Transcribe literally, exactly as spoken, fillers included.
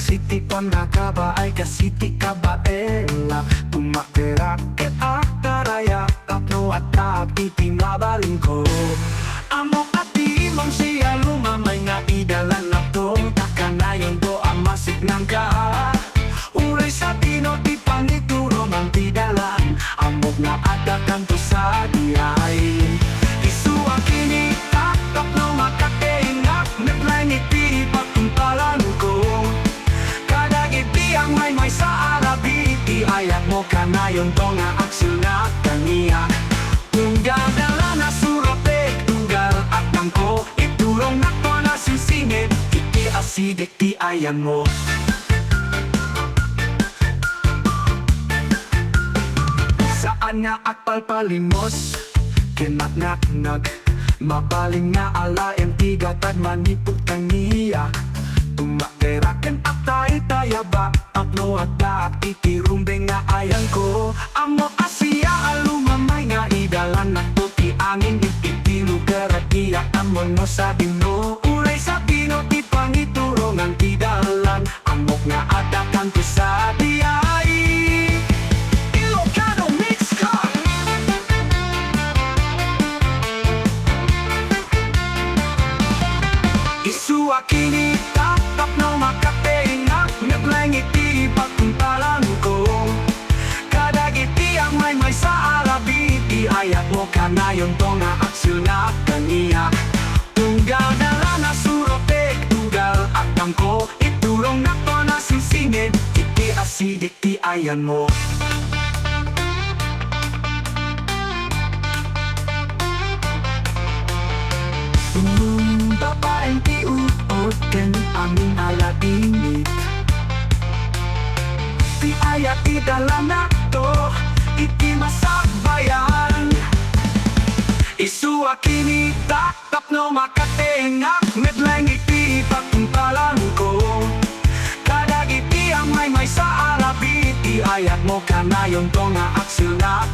Siti pannakabaay kas iti kabaenak, tumakderak ket agtarayag tapno addaak iti mabalinko. Ammok a diak siak lumamay nga idalannak to, ta kanayonto a masiknangka. Uray sadino ti pangiturongan ti dalan, ammok nga addakanto sadiay. Isuak iti taktak no makatengngak, met laeng iti pagtumpalanko. Kadagiti agmaymaysa a rabii ti ayatmo, kanayonto nga agselnak kaniak. Tunggal dalan a surotek, tunggal agtangko, iturongnak to a singsinged iti asideg ti ayanmo. Saan nga agpalpalimos ken magnaknag, mabalin nga alaen ti gatad manipud kaniak. Tumakderak ken agtaytayabak tapno addaak iti rumbeng nga ayanko. Ammok a siak a lumamay nga idalannak to ti angin iti lugar a diak ammo no sadino, uray sadino ti pangiturongan ti dalan, ammok nga addakanto sadiay. Ilocano Mix Club. Isuak iti taktak no makatengngak, met laeng iti pagtumpalanko. Kadagiti agmaymaysa a rabii ti ayatmo, kanayonto nga agselnak kaniak. Tunggal dalan a surotek, tunggal agtangko, iturongnak to a singsinged iti asideg ti ayanmo. Tumbabaen ti ut-ot ken amin a ladingit. Ti ayat ti dalannak to iti masakbayan. Isuak iti taktak no makatengngak, met laeng iti pagtumpalanko. Kadagiti agmaymaysa a rabii ti ayatmo, kanayonto nga agselnak